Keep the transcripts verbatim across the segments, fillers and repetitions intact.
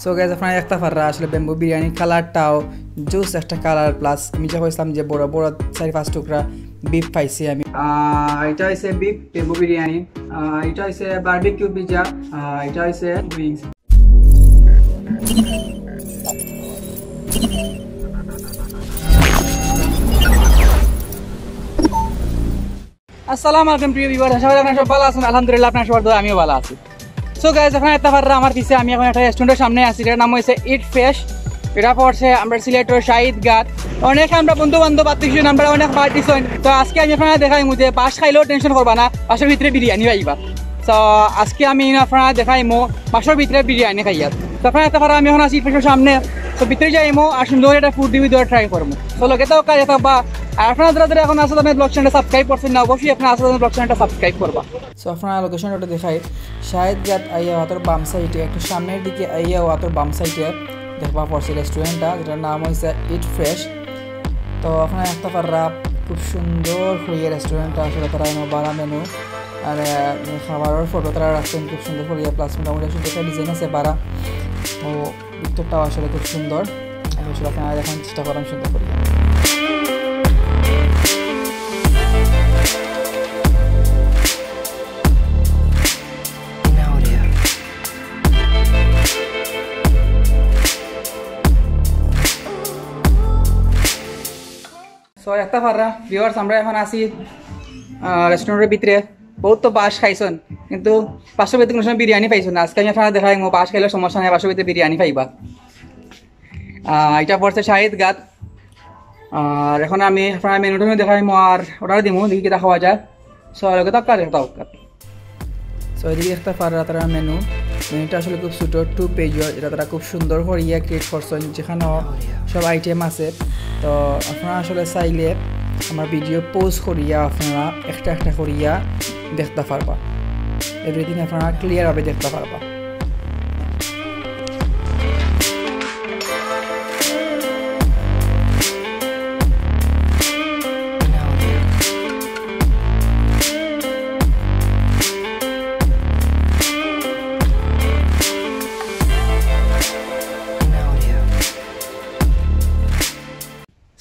So guys, আপনারা দেখতা পাররা আসলে ব্যাম্বু বিরিয়ানি কালারটাও জুস একটা কালার, প্লাস আমি যে কইছিলাম যে বড় বড় চারি পাঁচ টুকরা বিফ পাইছি আমি। আহ, এটা হইছে বিফ ব্যাম্বু বিরিয়ানি, আহ, এটা হইছে বারবিকিউ পিৎজা, আহ, এটা হইছে উইংস। আসসালামু আলাইকুম প্রিয় ভিউয়ার, আশা করি আপনারা সব ভালো আছেন। আলহামদুলিল্লাহ, আপনারা সবার দোয়া আমিও ভালো আছি। সো গাইস, আপনারা দেখতা পাররা আমার পিছে, আমি এখন একটা রেস্টুরেন্টের সামনে আছি, এটার নাম হইছে ইট ফ্রেশ। এটা পড়ছে আমরা সিলেটের শাহিদ ঘাট। অনেক আমরা বন্ধু বান্ধব আত্মীয় স্বজন, আমরা অনেক পার্টি। তো আজকে আমি আপনারা দেখাইমু যে বাঁশ খাইলেও টেনশন করবা না, বাঁশের ভিতরে বিরিয়ানি পাইবা। তো আজকে আমি আপনারা দেখাইমু বাঁশের ভিতরে বিরিয়ানি খাইয়া। তো আপনারা দেখতা পাররা আমি এখন আছি ইট ফ্রেশের সামনে। তো ভিতরে যাইমু আর সুন্দর একটা ফুড রিভিউ দেওয়ার ট্রাই করমু। তো লগে তো কাজে থাকবা। আর আপনারা যারা যারা এখন আসাদ আহমেদ ব্লগ চ্যানেলটা সাবস্ক্রাইব করছেন না, অবশ্যই আপনারা আসাদ আহমেদ ব্লগ চ্যানেলটা সাবস্ক্রাইব করবা। সো আপনারা লোকেশনটা একটু দেখাই, শাহিদ ঘাট আইয়া অতর বাম সাইডে, একটু সামনের দিকে আইয়া অতর বাম সাইডে দেখবা পড়ছে রেস্টুরেন্টটা, যেটার নাম হইছে ইট ফ্রেশ। তো আপনারা দেখতা পাররা খুব সুন্দর হইয়া রেস্টুরেন্টটা আসলে তারা এনে বাড়া মেনু আর আহ, খাবারের ফটো তারা রাখছেন খুব সুন্দর করিয়া, প্লাস মোটামুটি সুন্দর একটা ডিজাইন আছে বাড়া। তো ভিতরটাও আসলে খুব সুন্দর। আমি আসলে আপনারা দেখানোর চেষ্টা করলাম সুন্দর করিয়া। সো দেখতা পাররা ভিউয়ার্স, আমরা এখন আছি আহ, রেস্টুরেন্টের ভিতরে। বহুত তো বাঁশ খাইছন, কিন্তু বাঁশের ভিতরে কোনো সময় বিরিয়ানি পাইছন না। আজকে আমি আপনারা দেখাইমু বাঁশ খাইলেও সমস্যা নাই, বাঁশের ভিতরে বিরিয়ানি পাইবা। আহ, এটা পড়ছে শাহিদ ঘাট। আর এখন আমি আপনারা মেনু টেনু দেখাইমু আর অর্ডার দিমু, দেখি কিতা খাওয়া যায়। সো লগে থাকবা, দেখতা পাররা। সো এদিকে দেখতা পাররা তারা মেনু, মেনুটা আসলে খুব ছোট, টু পেজর, এটা তারা খুব সুন্দর করিয়া ক্রিয়েট করছেন, যেখানে সব আইটেম আছে। তো আপনারা আসলে চাইলে আমার ভিডিও পজ করিয়া আপনারা একটা একটা করিয়া দেখতা পারবা, এভরিথিং আপনারা ক্লিয়ারভাবে দেখতা পারবা।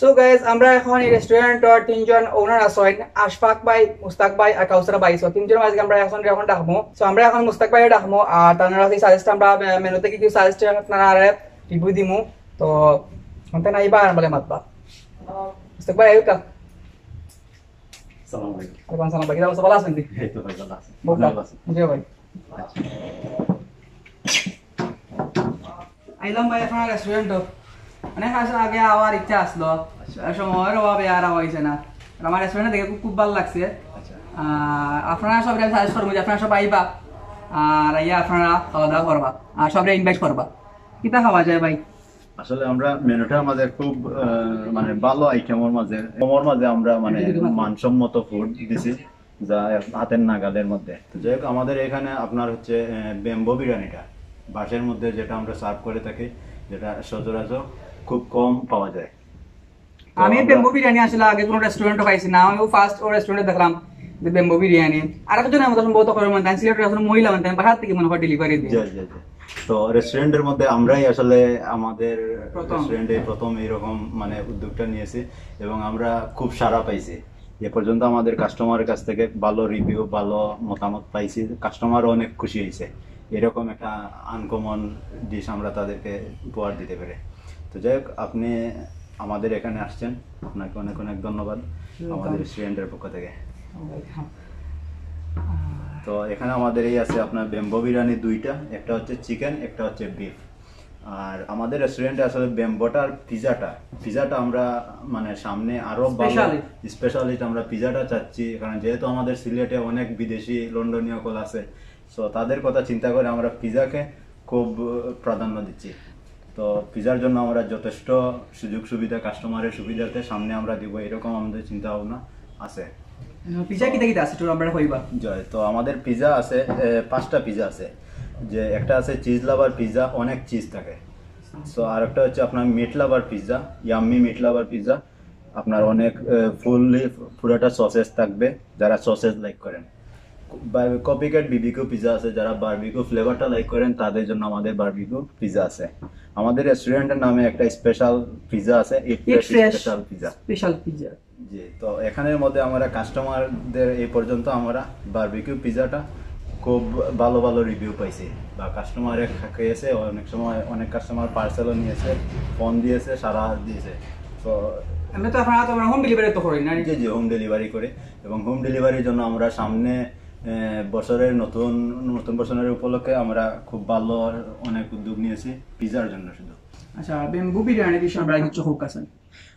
সো গাইস, আমরা এখন এই রেস্টুরেন্টর তিনজন ওনার আছেন, আশফাক ভাই, মুস্তাক ভাই আর কাউসার ভাই। সো তিনজনের মাঝে আমরা এখন, এখন ডাকমু। সো আমরা এখন মুস্তাক ভাইরে ডাকমু, আর তার সাজেস্ট আমরা মেনুতে কি কি সাজেস্ট আপনারা আরে রিভিউ দিমু। তো অন্তে না এবার বলে মাতবা। মুস্তাক ভাই, আইউক্কা। সালাম আলাইকুম। ওয়ালাইকুম সালাম ভাই, কিতা অবস্থা, ভালো আছেন নি? এই তো ভাই, ভালো আছি। বলুন। ভালো আছি। জি ভাই। আচ্ছা। আইলাম ভাই আপনার রেস্টুরেন্টও। অনেক আগে আওয়ার ইচ্ছা আসলো। আচ্ছা। আর সময়র অভাবে আর আওয়া হইছে না। আর আমার রেস্টুরেন্ট দেখে খুব, খুব ভালো লাগছে। আচ্ছা। আর আপনারা সবরে আমি সাজেস্ট করবো যে আপনারা সব আইবা। আর আইয়া আপনারা খাওয়া দাওয়া করবা। আর সবরে ইনভাইট করবা। কিতা খাওয়া যায় ভাই? আসলে আমরা মেনুটার মাঝে খুব, আহ, মানে ভালো আইটেমর মাঝে, কমর মাঝে আমরা মানে মানসম্মত ফুড দিছি, যা হাতের নাগালের মধ্যে। তো যাই হোক, আমাদের এখানে আপনার হচ্ছে, আহ, ব্যাম্বো বিরিয়ানিটা, বাঁশের মধ্যে যেটা আমরা সার্ভ করে থাকি, যেটা সচরাচর খুব কম পাওয়া যায়। তো আমি আমরা ব্যাম্বো বিরিয়ানি আসলে আগে কোনো রেস্টুরেন্টও পাইছি না, আমিও ফার্স্ট ও রেস্টুরেন্টে দেখলাম যে ব্যাম্বো বিরিয়ানি। আর একজনের মতো সম্ভবত করে মনে হয়, সিলেটের আসলে মহিলা মনে হয়, বাসার থেকে মনে হয় ডেলিভারি দিয়ে। জি, জি, জি। তো রেস্টুরেন্টের মধ্যে আমরাই আসলে আমাদের প্রথম। রেস্টুরেন্টে প্রথম এইরকম মানে উদ্যোগটা নিয়েছি, এবং আমরা খুব সাড়া পাইছি। এ পর্যন্ত আমাদের কাস্টমারের কাছ থেকে ভালো রিভিউ, ভালো মতামত পাইছি, কাস্টমারও অনেক খুশি হয়েছে। এরকম একটা আনকমন ডিশ আমরা তাদেরকে উপহার দিতে পেরে। তো যাই হোক, আপনি আমাদের এখানে আসছেন, আপনাকে অনেক অনেক ধন্যবাদ। Welcome। আমাদের রেস্টুরেন্টের পক্ষ থেকে। Welcome। তো এখানে আমাদের এই আছে আপনার ব্যাম্বো বিরিয়ানি দুইটা, একটা হচ্ছে চিকেন, একটা হচ্ছে বিফ। আর আমাদের রেস্টুরেন্টে আসলে ব্যাম্বোটার পিজাটা, পিজাটা আমরা মানে সামনে আরো ভালো স্পেশালিস্ট আমরা পিজাটা চাচ্ছি, কারণ যেহেতু আমাদের সিলেটে অনেক বিদেশি লন্ডনীয় কল আছে, সো তাদের কথা চিন্তা করে আমরা পিজাকে খুব, আহ, প্রাধান্য দিচ্ছি। তো পিজার জন্য আমরা যথেষ্ট সুযোগ সুবিধা, কাস্টমারের সুবিধার্থে সামনে আমরা দিব, এরকম আমাদের চিন্তা ভাবনা আছে। পিজা কিতা কিতা আছে একটু আমরা কইবা? জি, তো আমাদের পিজা আছে, এ, পাঁচটা পিজা আছে। যে একটা আছে চিজ লাভার পিজা, অনেক চিজ থাকে। সো আর একটা হচ্ছে আপনার মিট লাভার পিজা, ইয়াম্মি মিট লাভার পিজা। আপনার অনেক, এ, ফুললি পুরাটা সসেস থাকবে, যারা সসেস লাইক করেন। কপিক্যাট বিবিকিউ পিৎজা আছে, যারা বারবিকিউ ফ্লেভারটা লাইক করেন তাদের জন্য আমাদের বারবিকিউ পিৎজা আছে। আমাদের রেস্টুরেন্টের নামে একটা স্পেশাল পিৎজা আছে, eat eat fresh special pizza. Special pizza. জি, তো এখানের মধ্যে আমরা কাস্টমারদের এই পর্যন্ত আমরা বারবিকিউ পিৎজাটা খুব ভালো ভালো রিভিউ পাইছি, বা কাস্টমারে খেয়েছে, অনেক সময় অনেক কাস্টমার পার্সেলও নিয়েছে, ফোন দিয়েছে, সারা দিয়েছে। তো আমরা তো আপনারা তো হোম ডেলিভারি তো করি না? জি জি, হোম ডেলিভারি করে। এবং হোম ডেলিভারির জন্য আমরা সামনে আহ, বছরের নতুন নতুন বছরের উপলক্ষে আমরা খুব ভালো অনেক উদ্যোগ নিয়েছি পিৎজার জন্য শুধু। আচ্ছা, বেম্বু বিরিয়ানি বিষয়ে আমরা কিছু হোক আছে।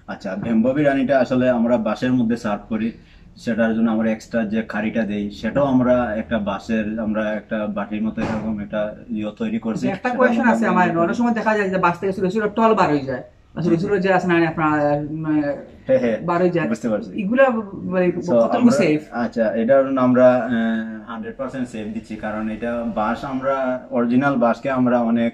আচ্ছা, বেম্বু বিরিয়ানিটা আসলে আমরা বাঁশের মধ্যে সার্ভ করি, সেটার জন্য আমরা এক্সট্রা যে খাড়িটা দেই, সেটাও আমরা একটা বাঁশের, আমরা একটা বাটির মতো এরকম একটা ইয়ে তৈরি করছি। একটা কোয়েশ্চেন আছে আমার, অনেক সময় দেখা যায় যে বাঁশ থেকে ছোট ছোট টল বার হয়ে যায়, ছোট ছোট যে আছে না আপনার, মানে, হ্যাঁ হ্যাঁ, বার হয়ে যায়। বুঝতে পারছি। এগুলা, মানে, So, কতটুকু আমরা- সেফ? আচ্ছা, এটার জন্য আমরা হান্ড্রেড পার্সেন্ট সেফ দিচ্ছি, কারণ এটা বাঁশ, আমরা অরিজিনাল বাঁশকে আমরা অনেক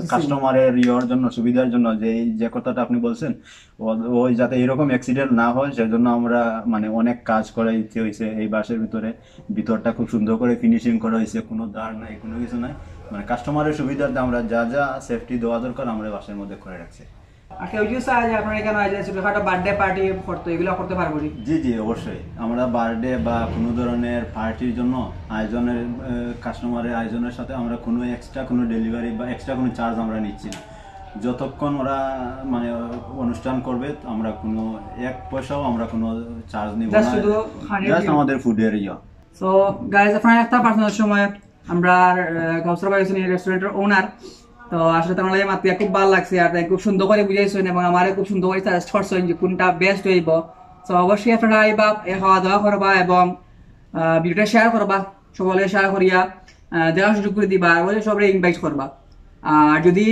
কাস্টমারের ইয়ের জন্য, সুবিধার জন্য, যে এই যে কথাটা আপনি বলছেন, ও- ওই যাতে এরকম অ্যাক্সিডেন্ট না হয়, সেজন্য আমরা মানে অনেক কাজ করাইতে হয়েছে এই বাঁশের ভিতরে। ভিতরটা খুব সুন্দর করে ফিনিশিং করা হয়েছে, কোনো দাগ নাই, কোনো কিছু নাই। মানে কাস্টমারের সুবিধার্থে আমরা যা যা সেফটি দেওয়া দরকার আমরা বাঁশের মধ্যে করে রাখছি। আর কেউ যদি চায় যে আপনার এখানে আজ ছোটখাটো বার্থডে পার্টি করতে, এগুলো করতে পারবো নি? জি জি, অবশ্যই। আমরা বার্থডে বা কোনো ধরনের পার্টির জন্য আয়োজনের, কাস্টমারের আয়োজনের সাথে আমরা কোনো এক্সট্রা কোনো ডেলিভারি বা এক্সট্রা কোনো চার্জ আমরা নিচ্ছি না। যতক্ষণ ওরা মানে অনুষ্ঠান করবে, আমরা কোনো এক পয়সাও আমরা কোনো চার্জ নিব Just না। শুধু খানের জাস্ট বিল। আমাদের ফুডের ইয়ে। তো গাইজ, আপনারা একটা পার্সোনাল সময় আমরা কাউসার ভাই হোসেন রেস্টুরেন্টের ওনার, তো আসলে তার লগে মাতিয়া খুব ভালো লাগছে, আর তাই খুব সুন্দর করে বুঝাইছেন এবং আমারে খুব সুন্দর করে সাজেস্ট করছেন যে কোনটা বেস্ট হইব। তো অবশ্যই আপনারা আইবা, এ খাওয়া দাওয়া করবা এবং ভিডিওটা শেয়ার করবা, সকলে শেয়ার করিয়া আহ, দেখার সুযোগ করে দিবা, আর ওই সবরে ইনভাইট করবা। আর যদি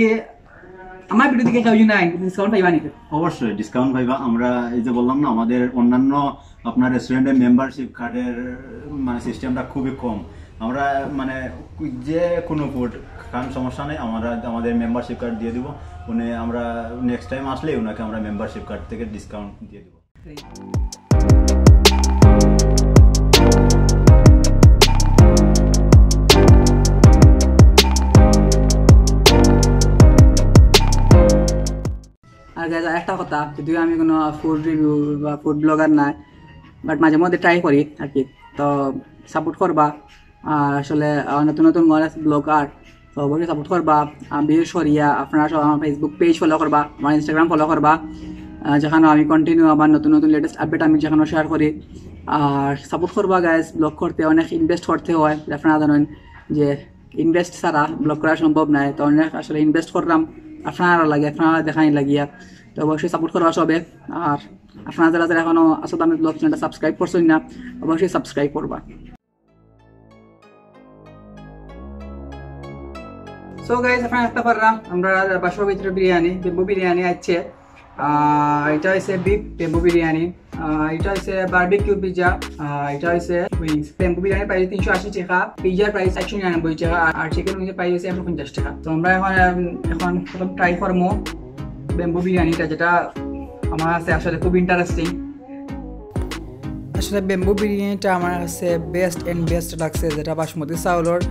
আমার ভিডিও দেখে কেউ যদি নাই, ডিসকাউন্ট পাইবা নিতে? অবশ্যই ডিসকাউন্ট পাইবা। আমরা এই যে বললাম না, আমাদের অন্যান্য আপনার রেস্টুরেন্টের মেম্বারশিপ কার্ডের মানে সিস্টেমটা খুবই কম। আমরা মানে যে কোনো ফুড খান সমস্যা নেই, আমরা আমাদের মেম্বারশিপ কার্ড দিয়ে দিব। উনি আমরা নেক্সট টাইম আসলেই ওনাকে আমরা মেম্বারশিপ কার্ড থেকে ডিসকাউন্ট দিয়ে দিব। আর গাইজ, একটা কথা, যদিও আমি কোনো ফুড রিভিউ বা ফুড ব্লগার নাই, বাট মাঝে মধ্যে ট্রাই করি আর কি। তো সাপোর্ট করবা। আর আসলে আহ, নতুন নতুন অনেক ব্লগার, তো অবশ্যই সাপোর্ট করবা। আর বিশেষ করিয়া আপনারা সব আমার ফেসবুক পেজ ফলো করবা, আমার ইনস্টাগ্রাম ফলো করবা, আহ, যেখানে আমি কন্টিনিউ আমার নতুন নতুন লেটেস্ট আপডেট আমি যেখানে শেয়ার করি। আর সাপোর্ট করবা গাইজ, ব্লগ করতে অনেক ইনভেস্ট করতে হয়, আপনারা জানেন যে ইনভেস্ট ছাড়া ব্লগ করা সম্ভব নয়। তো অনেক আসলে ইনভেস্ট করলাম আপনারা লাগে, আপনারা দেখানি লাগিয়া। তো অবশ্যই সাপোর্ট করবা সবে। আর আপনারা যারা যারা এখনো আসাদ আহমেদ ব্লগ চ্যানেলটা সাবস্ক্রাইব করছেন না, অবশ্যই সাবস্ক্রাইব করবা। সো গাইজ, আপনারা একটা পারলাম আমরা বাসা ভিতরে বিরিয়ানি, বেম্বু বিরিয়ানি আছে। আহ, এটা হচ্ছে বিফ বেম্বু বিরিয়ানি, আহ, এটা হচ্ছে বারবিকিউ পিৎজা, আহ, এটা হচ্ছে উইংস। বেম্বু বিরিয়ানি প্রাইস তিনশো আশি টাকা, পিৎজার প্রাইস একশো নিরানব্বই টাকা, আর চিকেন উইংসের প্রাইস হচ্ছে একশো পঞ্চাশ টাকা। তো আমরা এখন, উম, এখন প্রথম ট্রাই করবো বেম্বু বিরিয়ানিটা, যেটা আমার আছে আসলে খুব ইন্টারেস্টিং। আসলে বেম্বু বিরিয়ানিটা আমার কাছে বেস্ট অ্যান্ড বেস্ট লাগছে, যেটা বাসমতি চাউলর।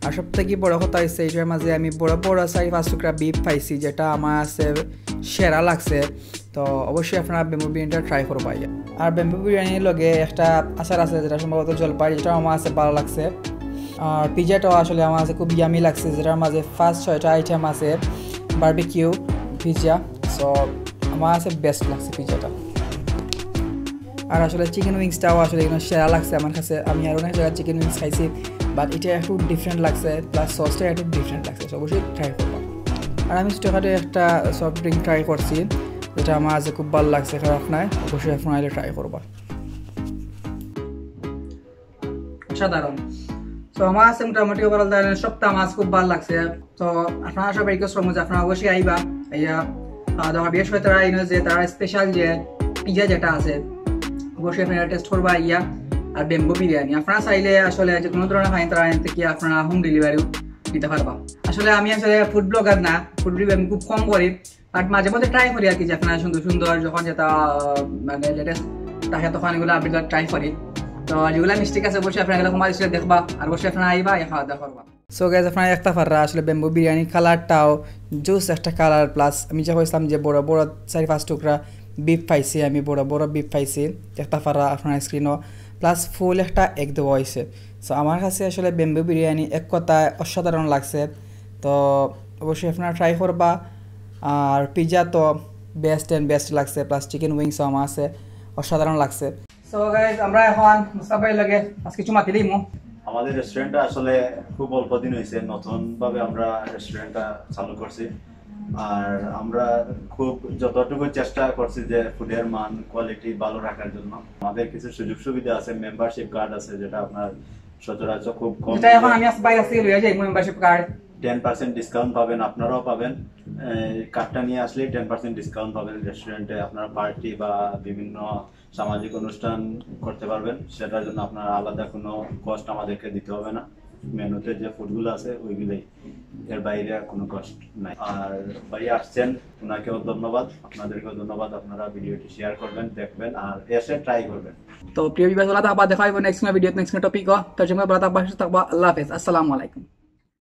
আর সব থেকে বড় কথা হচ্ছে, এটার মাঝে আমি বড় বড় চারি পাঁচ টুকরা বিফ পাইছি, যেটা আমার কাছে সেরা লাগছে। তো অবশ্যই আপনারা বেম্বু বিরিয়ানিটা ট্রাই করবা। আর বেম্বু বিরিয়ানির লগে একটা আচার আছে, যেটা সম্ভবত জলপাই, যেটা আমার কাছে ভালো লাগছে। আর পিৎজাটাও আসলে আমার কাছে খুব ইয়ামি লাগছে, যেটার মাঝে ফার্স্ট ছয়টা আইটেম আছে, বারবিকিউ পিৎজা। সো আমার কাছে বেস্ট লাগছে পিৎজাটা। আর আসলে চিকেন উইংসটাও আসলে এখানে সেরা লাগছে আমার কাছে। আমি আর অনেক জায়গায় চিকেন উইংস খাইছি, বাট এটা একটু ডিফারেন্ট লাগছে, প্লাস সসটা একটু ডিফারেন্ট লাগছে। সো অবশ্যই ট্রাই করবা। আর আমি ছোটোখাটো একটা সফট ড্রিঙ্ক ট্রাই করছি, যেটা আমার কাছে খুব ভালো লাগছে, খারাপ নয়, অবশ্যই আপনারা ট্রাই করবা। অসাধারণ। তো আমার কাছে মোটামুটি ওভারঅল সবটা আমার কাছে খুব ভালো লাগছে। তো আপনারা সবাই রিকোয়েস্ট করবো যে আপনারা অবশ্যই আইবা, আইয়া খাওয়া দাওয়া। বিশেষ করে তারা ইনো যে তারা স্পেশাল যে পিৎজা যেটা আছে, অবশ্যই আপনারা টেস্ট করবা আইয়া। আর বেম্বু বিরিয়ানি আপনারা চাইলে আসলে যে কোনো ধরনের খাই তারা এখান থেকে আপনারা হোম ডেলিভারিও নিতে পারবা। আসলে আমি আসলে ফুড ব্লগার না, ফুড রিভিউ আমি খুব কম করি, বাট মাঝে মধ্যে ট্রাই করি আর কি, যেখানে সুন্দর সুন্দর যখন যেটা, আহ, মানে লেটেস্ট থাকে তখন এগুলো আপডেট ট্রাই করি। তো যেগুলা মিস্টেক আছে অবশ্যই আপনারা এগুলা ক্ষমা দৃষ্টিতে দেখবা, আর অবশ্যই আপনারা আইবা, এই খাওয়া দাওয়া করবা। সো গাইস, আপনারা দেখতা পাররা আসলে ব্যাম্বু বিরিয়ানি কালারটাও জুস একটা কালার, প্লাস আমি যে কইছিলাম যে বড় বড় চারি পাঁচ টুকরা বিফ পাইছি, আমি বড় বড় বিফ পাইছি, দেখতা পাররা আপনারা স্ক্রিনও, প্লাস ফুল একটা এগ দেওয়া হয়েছে। সো আমার কাছে আসলে ব্যাম্বু বিরিয়ানি এক কথায় অসাধারণ লাগছে। তো অবশ্যই আপনারা ট্রাই করবা। আর পিৎজা তো বেস্ট অ্যান্ড বেস্ট লাগছে, প্লাস চিকেন উইংসও আমার আছে, অসাধারণ লাগছে। সো গাইস, আমরা এখন মুস্তাফার লগে আজকে চুমা দিলিমু। আমাদের রেস্টুরেন্টটা আসলে খুব অল্প দিন হয়েছে, নতুনভাবে আমরা রেস্টুরেন্টটা চালু করছি। আর আমরা খুব যতটুকু চেষ্টা করছি যে ফুডের মান, কোয়ালিটি ভালো রাখার জন্য। আমাদের কিছু সুযোগ সুবিধা আছে, মেম্বারশিপ কার্ড আছে, যেটা আপনার সচরাচর খুব কম এটা এখন আমি আজ বাইরে থেকে লইয়া যাই membership card. Ten percent discount পাবেন, আপনারাও পাবেন। এই কার্ডটা নিয়ে আসলে টেন পার্সেন্ট ডিসকাউন্ট পাবেন। রেস্টুরেন্টে আপনারা পার্টি বা বিভিন্ন সামাজিক অনুষ্ঠান করতে পারবেন, সেটার জন্য আপনার আলাদা কোনো কস্ট আমাদেরকে দিতে হবে না। মেনুতে যে ফুডগুলো আছে ওইগুলোই, এর বাইরে আর কোনো কস্ট নাই। আর ভাই আসছেন, ওনাকেও ধন্যবাদ, আপনাদেরকেও ধন্যবাদ। আপনারা ভিডিওটি শেয়ার করবেন, দেখবেন আর এসে ট্রাই করবেন। তো প্রিয় ভিউয়ার্স, ভালো থাকবা, দেখা হইব নেক্সট কোনো ভিডিও, নেক্সট কোনো টপিকও। তো সঙ্গে ভালো থাকবা, সুস্থ থাকবা। আল্লাহ হাফেজ, আসসালামু আলাইকুম।